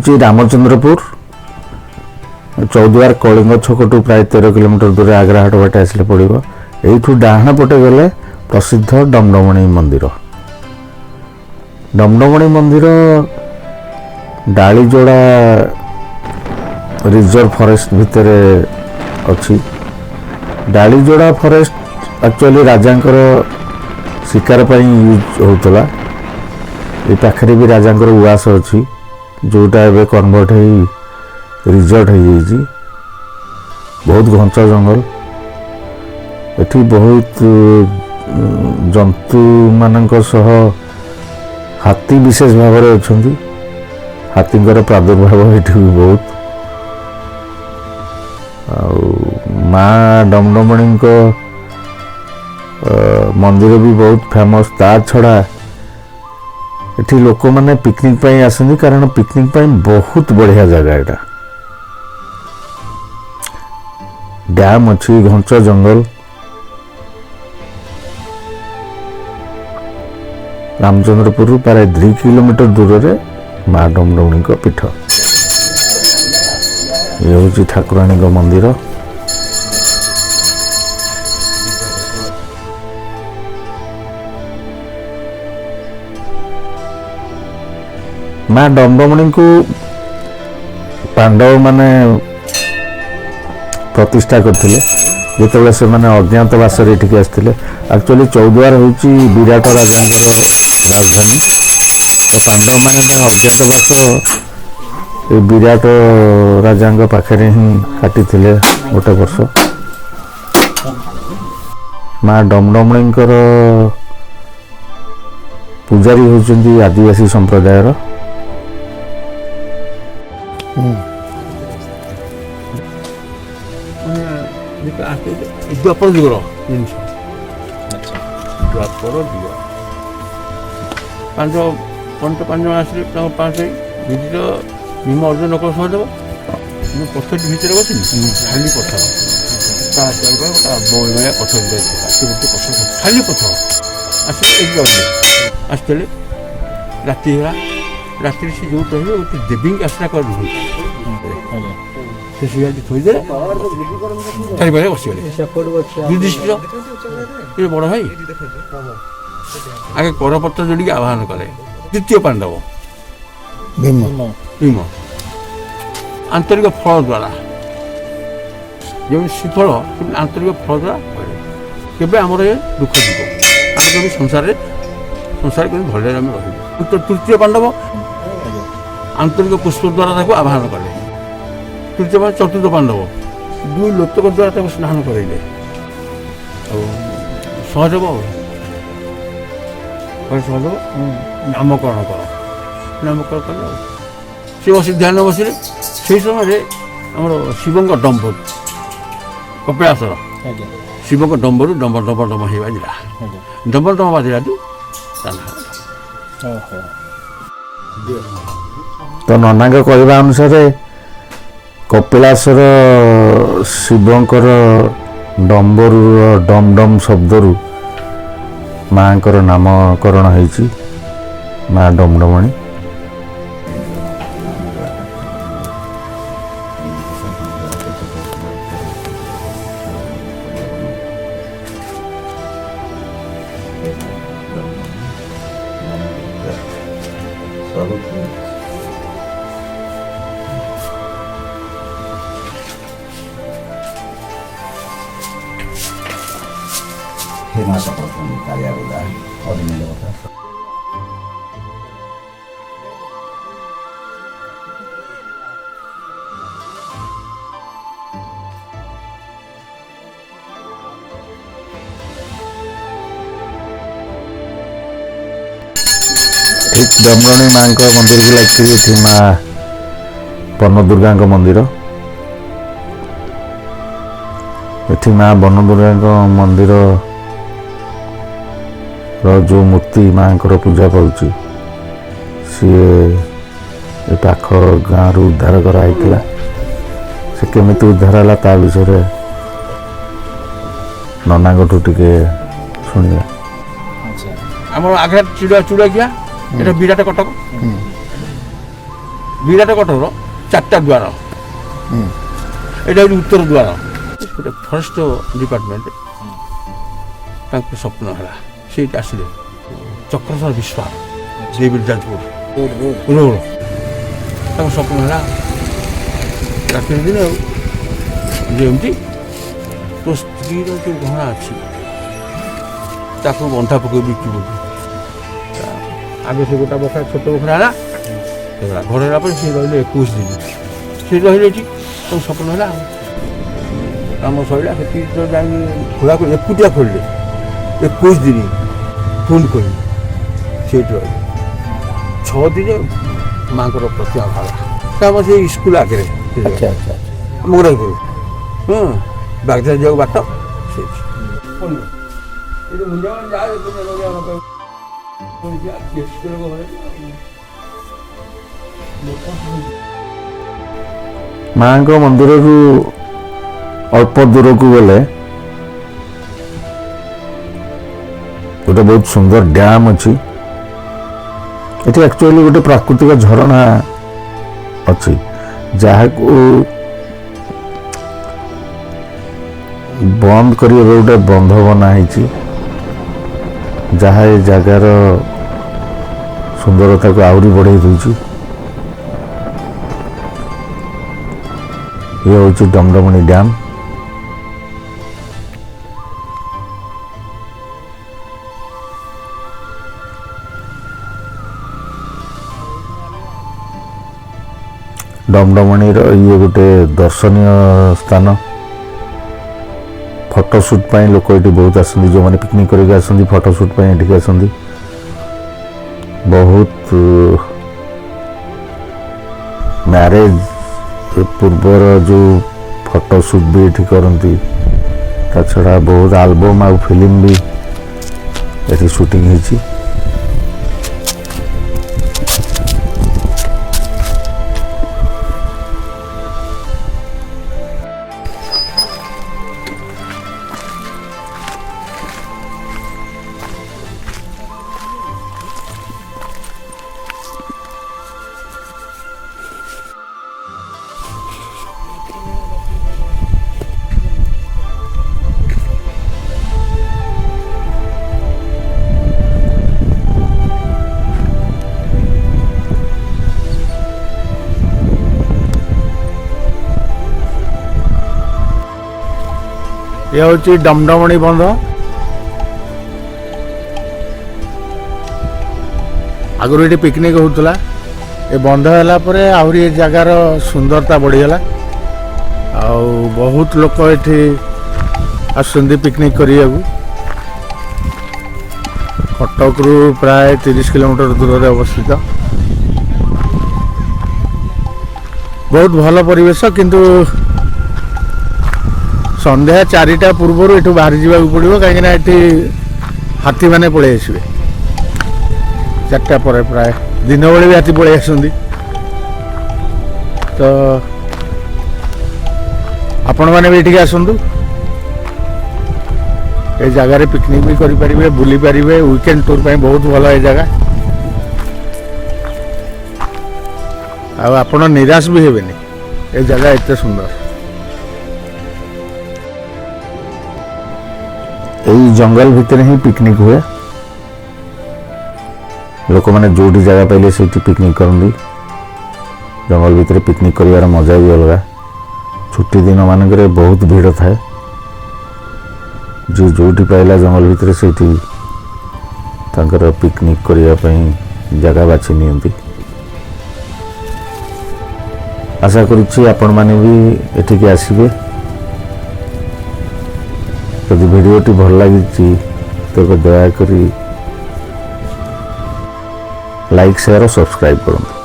ହେଉଛି ରାମଚନ୍ଦ୍ରପୁର ଚୌଦ୍ୱାର କଳିଙ୍ଗ ଛକଠୁ ପ୍ରାୟ 13 କିଲୋମିଟର ଦୂରରେ ଆଗ୍ରାହାଟ ବାଟେ ଆସିଲେ ପଡ଼ିବ। ଏଇଠୁ ଡାହାଣ ପଟେ ଗଲେ ପ୍ରସିଦ୍ଧ ଡମଡମଣି ମନ୍ଦିର। ଡମଡମଣି ମନ୍ଦିର ଡାଳିଯୋଡ଼ା ରିଜର୍ଭ ଫରେଷ୍ଟ ଭିତରେ ଅଛି। ଡାଳିଯୋଡ଼ା ଫରେଷ୍ଟ ଆକ୍ଚୁଆଲି ରାଜାଙ୍କର ଶିକାର ପାଇଁ ୟୁଜ୍ ହେଉଥିଲା। ଏ ପାଖରେ ବି ରାଜାଙ୍କର ଉଆସ ଅଛି, ଯେଉଁଟା ଏବେ କନଭର୍ଟ ହେଇ ରିଜର୍ଟ ହେଇଯାଇଛି। ବହୁତ ଘଞ୍ଚ ଜଙ୍ଗଲ ଏଠି, ବହୁତ ଜନ୍ତୁମାନଙ୍କ ସହ ହାତୀ ବିଶେଷ ଭାବରେ ଅଛନ୍ତି। ହାତୀଙ୍କର ପ୍ରାଦୁର୍ଭାବ ଏଠି ବି ବହୁତ। ଆଉ ମା ଡମଡମଣିଙ୍କ ମନ୍ଦିର ବି ବହୁତ ଫେମସ୍। ତା ଛଡ଼ା ଏଠି ଲୋକମାନେ ପିକନିକ୍ ପାଇଁ ଆସନ୍ତି, କାରଣ ପିକନିକ୍ ପାଇଁ ବହୁତ ବଢ଼ିଆ ଜାଗା ଏଇଟା। ଡ୍ୟାମ୍ ଅଛି, ଘଞ୍ଚ ଜଙ୍ଗଲ। ରାମଚନ୍ଦ୍ରପୁରରୁ ପ୍ରାୟ 2 କିଲୋମିଟର ଦୂରରେ ମା ଡମଡମଣିଙ୍କ ପୀଠ। ଇଏ ହେଉଛି ଠାକୁରାଣୀଙ୍କ ମନ୍ଦିର। ମା ଡମଡମଣିଙ୍କୁ ପାଣ୍ଡବମାନେ ପ୍ରତିଷ୍ଠା କରିଥିଲେ ଯେତେବେଳେ ସେମାନେ ଅଜ୍ଞାତବାସରେ ଏଠିକି ଆସିଥିଲେ। ଆକ୍ଚୁଆଲି ଚୌଦ୍ୱାର ହେଉଛି ବିରାଟ ରାଜାଙ୍କର ରାଜଧାନୀ। ତ ପାଣ୍ଡବମାନେ ତାଙ୍କ ଅଜ୍ଞାତବାସ ଏ ବିରାଟ ରାଜାଙ୍କ ପାଖରେ ହିଁ କାଟିଥିଲେ ଗୋଟେ ବର୍ଷ। ମା ଡମଡମଣିଙ୍କର ପୂଜାରୀ ହେଉଛନ୍ତି ଆଦିବାସୀ ସମ୍ପ୍ରଦାୟର। ଦ୍ୱାପର ଯୁଗର ଜିନିଷ, ଦ୍ୱାପର ଯୁଗ। ପାଞ୍ଚ ପଞ୍ଚ ପାଞ୍ଚ ଜଣ ଆସିଲେ, ତାଙ୍କ ପାଞ୍ଚ ଯୁଧିଷ୍ଠିର, ଭୀମ, ଅର୍ଜୁନ, ନକୁଳ, ସହଦେବ। ମୁଁ ପଥରଟି ଭିତରେ ବସିଲି, ଖାଲି ପଥର, ତା ଚାରିପାଖେ ଗୋଟେ ବଳିଆ ପଥର ଯାଇଥିଲା। ସେ ଗୋଟେ ପଥର, ଖାଲି ପଥର। ଆସିଲେ ଏଇଠି ରହିଲେ। ଆସିଥିଲେ, ରାତି ହେଲା। ରାତିରେ ସେ ଯେଉଁଠି ରହିବେ, ଗୋଟେ ଦେବୀଙ୍କ ଆଶ୍ରା କରି ରୁହନ୍ତି। ସେ ସିଆଡ଼ି ଥୋଇଦେଲେ, ଚାରିପାଖେ ବସିଗଲେ। ଯୁଧିଷ୍ଠିର ଏ ବଡ଼ ଭାଇ ଆଗେ କରପତ୍ର ଯୋଡ଼ିକି ଆବାହନ କଲେ। ଦ୍ୱିତୀୟ ପାଣ୍ଡବ ଭୀମ, ଭୀମ ଆନ୍ତରିକ ଫଳ ଦ୍ୱାରା, ଯେମିତି ଶ୍ରୀଫଳ ସେମିତି ଆନ୍ତରିକ ଫଳ ଦ୍ୱାରା କହିଲେ, କେବେ ଆମର ଏ ଦୁଃଖ ଯିବ, ଆମେ କେବେ ସଂସାରରେ ସଂସାର କେମିତି ଭଲରେ ଆମେ ରହିବୁ। ତୃତୀୟ ପାଣ୍ଡବ ଆନ୍ତରିକ ପୁଷ୍ପ ଦ୍ୱାରା ତାକୁ ଆବାହନ କଲେ। ତୃତୀୟ ପାଣ୍ଡବ, ଚତୁର୍ଥ ପାଣ୍ଡବ ଦୁଇ ଲୋତକ ଦ୍ୱାରା ତାକୁ ସ୍ନାନ କରାଇଲେ। ଆଉ ସହଦେବ, ଆଉ ସହଦେବ ନାମକରଣ କର, ନାମକରଣ କଲେ। ଆଉ ସେ ବସି ଧ୍ୟାନ ବସିଲେ। ସେଇ ସମୟରେ ଆମର ଶିବଙ୍କ ଡମ୍ବରୁ, କପିଳାସର ଶିବଙ୍କ ଡମ୍ବରୁ ଡମ୍ବ ଡମ୍ବ ଡମ୍ବ ହେଇ ବାଜିଲା। ଡମ୍ବ ଡମ୍ବ ବାଜିଲାଠୁ ତା ନାଁ। ତ ନନାଙ୍କ କହିବା ଅନୁସାରେ କପିଳାସର ଶିବଙ୍କର ଡମ୍ବରୁର ଡମ୍ ଡମ୍ ଶବ୍ଦରୁ ମାଙ୍କର ନାମକରଣ ହେଇଛି ମା ଡମଡମଣି। ଠିକ୍ ଡମରଣୀ ମାଙ୍କ ମନ୍ଦିରକୁ ଲାଗିକି ଏଠି ମା ବନଦୁର୍ଗାଙ୍କ ମନ୍ଦିର। ଏଠି ମା ବନଦୁର୍ଗାଙ୍କ ମନ୍ଦିରର ଯେଉଁ ମୂର୍ତ୍ତି ମାଙ୍କର ପୂଜା ପାଉଛି, ସିଏ ଏ ପାଖ ଗାଁରୁ ଉଦ୍ଧାର କରାହେଇଥିଲା। ସେ କେମିତି ଉଦ୍ଧାର ହେଲା ତା ବିଷୟରେ ନନାଙ୍କଠୁ ଟିକେ ଶୁଣିବା। ଆମର ଆଗ୍ରା ଚୁଡ଼ା ଚୁଡ଼ାକିଆ, ଏଟା ବିରାଟ କଟକ। ବିରାଟ କଟର ଚାରିଟା ଦ୍ୱାର। ଏଇଟା ହେଉଛି ଉତ୍ତର ଦ୍ୱାର। ଗୋଟେ ଫରେଷ୍ଟ ଡିପାର୍ଟମେଣ୍ଟ, ତାଙ୍କୁ ସ୍ୱପ୍ନ ହେଲା, ସେଇଠି ଆସିଲେ ଚକ୍ରଧର ବିଶ୍ୱାଳ, ଦେବୀ ଯାଜପୁର ରୋଡ଼। ତାଙ୍କୁ ସ୍ୱପ୍ନ ହେଲା ରାତିରେ ଦିନ ଆଉ ଯେ ଏମିତି ତୋ ସ୍ତ୍ରୀର ଯେଉଁ ଗହଣା ଅଛି, ତାକୁ ବନ୍ଧା ପକେଇ ବିକିବୁ। ଆଗେ ସେ ଗୋଟା ବଖରା, ଛୋଟ ବଖରା ହେଲା, ହେଇଗଲା ଘର। ହେଲା ପରେ ସେ ରହିଲେ 21 ଦିନ। ସେ ରହିଲେ ଏଠି, ତାଙ୍କୁ ସ୍ୱପ୍ନ ହେଲା ଆଉ କାମ ସରିଲା। ସେଠି ତ ଯାଇକି ଖୋଳା ଏକୁଟିଆ ଖୋଳିଲେ 21 ଦିନ। ପୁଣି ଖୋଳିଲେ, ସେଇଠି ରହିଲେ 6 ଦିନ। ମାଙ୍କର ପ୍ରତିମା ବାହାରିଲା। ତାପରେ ସେଇ ସ୍କୁଲ ଆଗରେ ସେ ଜାଗା। ଆଚ୍ଛା ଆଚ୍ଛା ମଙ୍ଗରାଜପୁର, ହଁ, ବାଗଦାଦ ଯିବାକୁ ବାଟ ସେଇଠି। ଏଠି ମୁଣ୍ଡିଆ ଯାଏ। କେତେ ଲୋକ ଘରେ ଲୋକ। ମାଙ୍କ ମନ୍ଦିରରୁ ଅଳ୍ପ ଦୂରକୁ ଗଲେ ଗୋଟେ ବହୁତ ସୁନ୍ଦର ଡ୍ୟାମ୍ ଅଛି। ଏଠି ଆକ୍ଚୁଆଲି ଗୋଟେ ପ୍ରାକୃତିକ ଝରଣା ଅଛି, ଯାହାକୁ ବନ୍ଦ କରି ଏବେ ଗୋଟେ ବନ୍ଧ ବନା ହେଇଛି, ଯାହା ଏ ଜାଗାର ସୁନ୍ଦରତାକୁ ଆହୁରି ବଢ଼େଇ ଦେଉଛି। ଇଏ ହେଉଛି ଡମଡମଣି ଡ୍ୟାମ୍। ଡମଡମଣିର ଇଏ ଗୋଟେ ଦର୍ଶନୀୟ ସ୍ଥାନ। ଫଟୋ ସୁଟ୍ ପାଇଁ ଲୋକ ଏଠି ବହୁତ ଆସନ୍ତି। ଯେଉଁମାନେ ପିକନିକ୍ କରିକି ଆସନ୍ତି, ଫଟୋ ସୁଟ୍ ପାଇଁ ଏଠିକି ଆସନ୍ତି। ବହୁତ ମ୍ୟାରେଜ୍ ପୂର୍ବର ଯେଉଁ ଫଟୋ ସୁଟ୍ ବି ଏଠି କରନ୍ତି। ତା ଛଡ଼ା ବହୁତ ଆଲବମ୍ ଆଉ ଫିଲ୍ମ ବି ଏଠି ସୁଟିଂ ହେଇଛି। ଇଏ ହେଉଛି ଡମଡମଣି ବନ୍ଧ। ଆଗରୁ ଏଠି ପିକନିକ୍ ହେଉଥିଲା। ଏ ବନ୍ଧ ହେଲା ପରେ ଆହୁରି ଏ ଜାଗାର ସୁନ୍ଦରତା ବଢ଼ିଗଲା ଆଉ ବହୁତ ଲୋକ ଏଠି ଆସୁଛନ୍ତି ପିକନିକ୍ କରିବାକୁ। କଟକରୁ ପ୍ରାୟ 30 କିଲୋମିଟର ଦୂରରେ ଅବସ୍ଥିତ। ବହୁତ ଭଲ ପରିବେଶ, କିନ୍ତୁ ସନ୍ଧ୍ୟା 4ଟା ପୂର୍ବରୁ ଏଠୁ ବାହାରି ଯିବାକୁ ପଡ଼ିବ, କାହିଁକିନା ଏଠି ହାତୀମାନେ ପଳେଇ ଆସିବେ 4ଟା ପରେ। ପ୍ରାୟ ଦିନବେଳେ ବି ହାତୀ ପଳେଇ ଆସନ୍ତି। ତ ଆପଣମାନେ ବି ଏଠିକି ଆସନ୍ତୁ। ଏ ଜାଗାରେ ପିକନିକ୍ ବି କରିପାରିବେ, ବୁଲି ପାରିବେ। ୱିକେଣ୍ଡ ଟୁର୍ ପାଇଁ ବହୁତ ଭଲ ଏ ଜାଗା ଆଉ ଆପଣ ନିରାଶ ବି ହେବେନି। ଏ ଜାଗା ଏତେ ସୁନ୍ଦର। ଏଇ ଜଙ୍ଗଲ ଭିତରେ ହିଁ ପିକନିକ୍ ହୁଏ। ଲୋକମାନେ ଯେଉଁଠି ଜାଗା ପାଇଲେ ସେଇଠି ପିକନିକ୍ କରନ୍ତି। ଜଙ୍ଗଲ ଭିତରେ ପିକନିକ୍ କରିବାର ମଜା ବି ଅଲଗା। ଛୁଟି ଦିନମାନଙ୍କରେ ବହୁତ ଭିଡ଼ ଥାଏ। ଯିଏ ଯେଉଁଠି ପାଇଲା ଜଙ୍ଗଲ ଭିତରେ, ସେଇଠି ତାଙ୍କର ପିକନିକ୍ କରିବା ପାଇଁ ଜାଗା ବାଛି ନିଅନ୍ତି। ଆଶା କରୁଛି ଆପଣମାନେ ବି ଏଠିକି ଆସିବେ। ଯଦି ଭିଡ଼ିଓଟି ଭଲ ଲାଗିଛି, ତେବେ ଦୟାକରି ଲାଇକ୍, ସେୟାର ଓ ସବସ୍କ୍ରାଇବ୍ କରନ୍ତୁ।